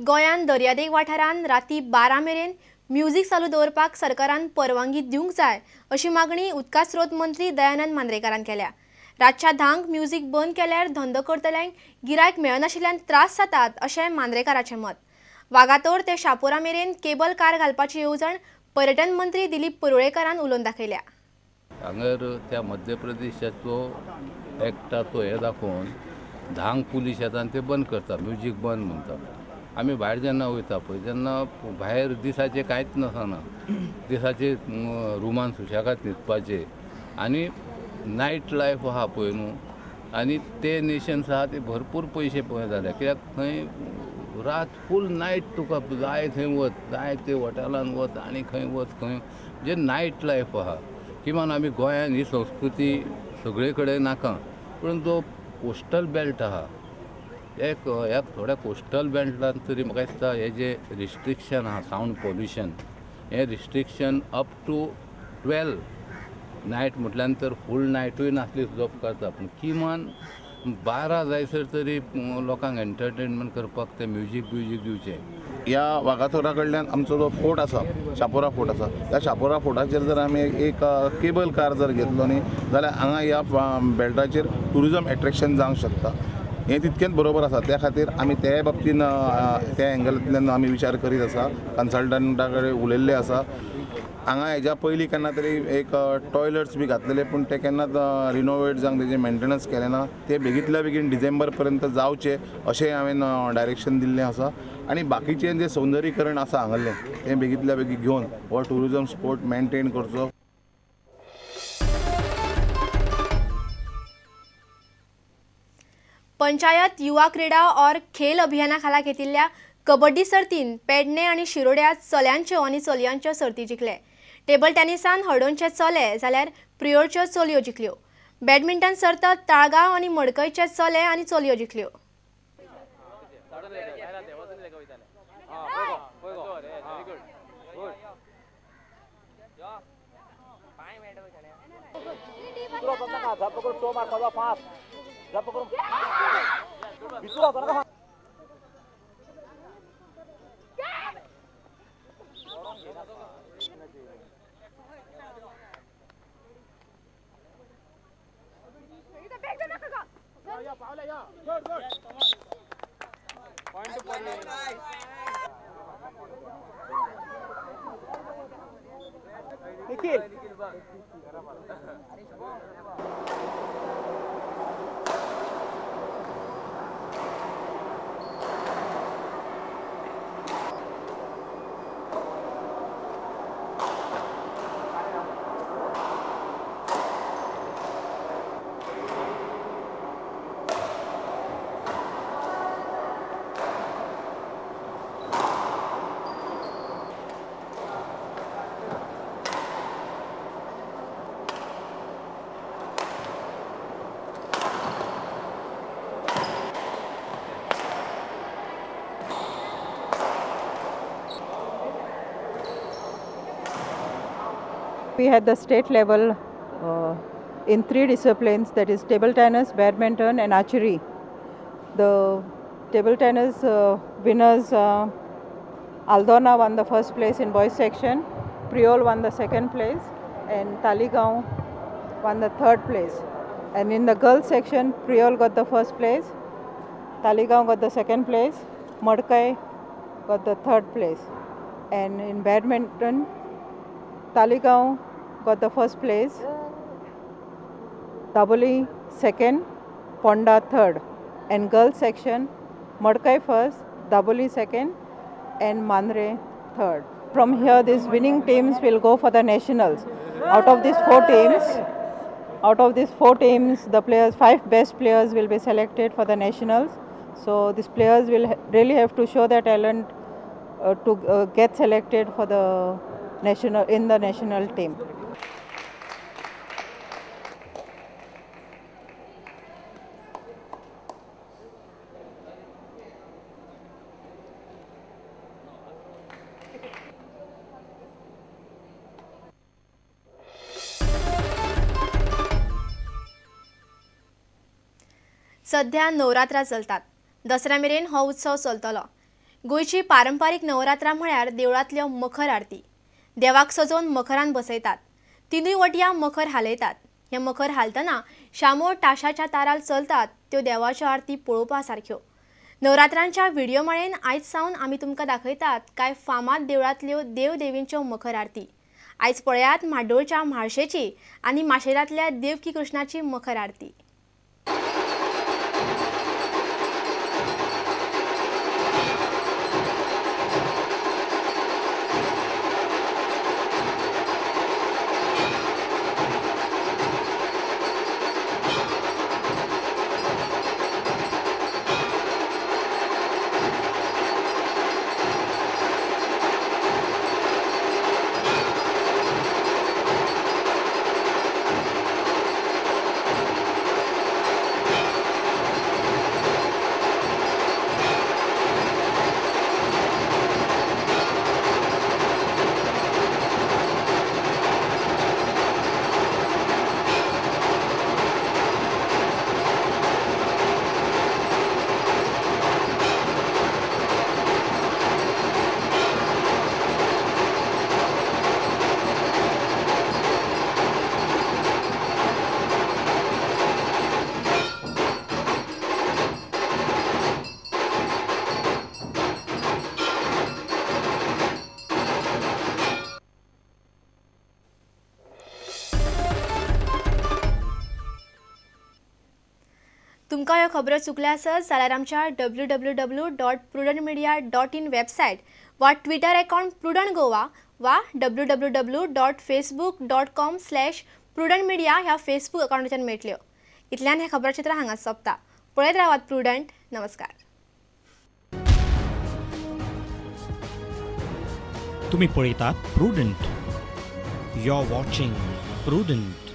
गोंयांत दर्यादेग वाठारांत राती 12 मेरेन म्युझिक चालू दवरपाक सरकारान परवानगी दिवंक जाय अशी मागणी उदका स्रोत मंत्री दयानंद मांद्रेकारान केल्या. रातच्या 10 म्युझिक बंद केल्यार धंदो करतल्यांक गिरायक मेळनाशिल्ल्यान त्रास जातात अशें मांद्रेकाराचें मत. वागातोर ते शापोरा मेरेन केबल कार घालपाची येवजण पर्यटन मंत्री दिलीप परुळेकारान उलोवन दाखयल्या. हांगर त्या मध्य प्रदेशाचो एक्टाचो हे दाखोवन 10 पुलीस येता आनी ते बंद करता, म्युजीक बंद म्हणटा. आमी भायर जेन्ना वयता पळय तेन्ना भायर दिसाचें कांयच नासना, दिसाचे रुमान सुशेगाद न्हिदपाचें आनी नायट लायफ आहा पळय न्हू. आनी ते नेशन्स आहा ते भरपूर पयशे पळय जाले कित्याक थंय रात फूल नायट तुका जाय थंय वच, जाय ते हॉटेलान वच आनी खंय वच खंय जे नायट लायफ आहा. किमान आमी गोंयान ही संस्कृती सगळे कडेन नाका, पूण जो कोस्टल बेल्ट आहा एक ह्या थोड्या कोस्टल बेल्टान तरी म्हाका दिसता हे जे रिस्ट्रिक्शन आहा सावंड पोल्युशन हें रिस्ट्रिक्शन अप टू 12 नायट म्हटल्यान तर फूल नायटूय नासली सुद्दां उपकारता, पूण किमान 12 जायसर तरी लोकांक एंटरटेनमेंट करपाक ते म्युजीक ब्युजीक दिवचें. ह्या वागातोरा कडल्यान आमचो जो फोर्ट आसा, शापोरा फोर्ट आसा, त्या शापोरा फोर्टाचेर जर आमी एक केबल कार जर घेतलो न्ही जाल्यार हांगा ह्या बेल्टाचेर ट्युरिजम एट्रेक्शन जावंक शकता. हें तितकेंच बरोबर आसा. त्या खातीर आमी ते बाबतीन त्या एंगलांतल्यान आमी विचार करीत आसा, कन्सल्टंटा कडेन उलयल्ले आसा. हांगा हेज्या पयलीं केन्ना तरी एक टॉयलट्स बी घातलेले, पूण ते केन्नाच रिनोवेट जावंक तेजें मेंटेनन्स केलें ना. ते बेगींतल्या बेगीन डिसेंबर पर्यंत जावचें अशें हांवें डायरेक्शन दिल्लें आसा. आनी बाकीचें जें सौंदर्यीकरण आसा हांगासरलें तें बेगींतल्या बेगीन घेवन हो ट्युरिजम स्पॉट मेंटेन करचो. पंचायत युवा क्रीडा और खेल अभियाना खाला घेतिल्ल्या कबड्डी सर्तीन पेडणे आनी शिरोड्या चल्यांच्यो आनी चलयांच्यो सर्ती जिखले. टेबल टेनिसान हळदोणचे चले जाल्यार प्रियोळच्यो चलयो जिखल्यो. बॅडमिंटन सर्त ताळगांव आनी मडकयचे चले आनी चलयो जिखल्यो. We had the state level in 3 disciplines, that is table tennis, badminton and archery. The table tennis winners, Aldona won the first place in boys section, Priol won the second place and Taligaon won the third place. And in the girls section, Priol got the first place, Taligaon got the second place, Madkai got the third place. And in badminton, Taligaon got the first place, Daboli second, Ponda third. And girls section, Madkai first, Daboli second and Mandre third. From here, these winning teams will go for the nationals. Out of these four teams, the players, 5 best players will be selected for the nationals. So these players will really have to show their talent to get selected for the national, in the national team. सध्या नवरात्रा चलतात. दसऱ्या मेरेन हो उत्सव चलतलो. गोंयची पारंपारीक नवरात्रां म्हळ्यार देवळांतल्यो मखर आरती. देवाक सजोवन मखरान बसयतात. तिनूय वटयां मखर हालयतात. हें मखर हालतना शामो ताशाच्या तारार चलतात त्यो देवाच्यो आरती पळोवपा सारक्यो. नवरात्रांच्या व्हिडिओ माळेन आयज सावन आमी तुमकां दाखयतात कांय फामाद देवळांतल्यो देवदेवींच्यो मखर आरती. आयज पळयात म्हाड्डोळच्या म्हाळशेची आनी माशेलांतल्या देवकी कृष्णाची मखर आरती. तुमकां ह्यो खबरो चुकल्या आसत जाल्यार आमच्या www.prudentmedia.in website वा ट्विटर अकाउंट प्रुडंट गोवा वा www.facebook.com/prudentmedia ह्या फेसबूक अकाउंटाचेर मेळटल्यो. इतल्यान हें खबराचित्र हांगा सोंपता. पळयत रावात प्रुडंट. नमस्कार. तुमी पळयतात Prudent. You are watching Prudent.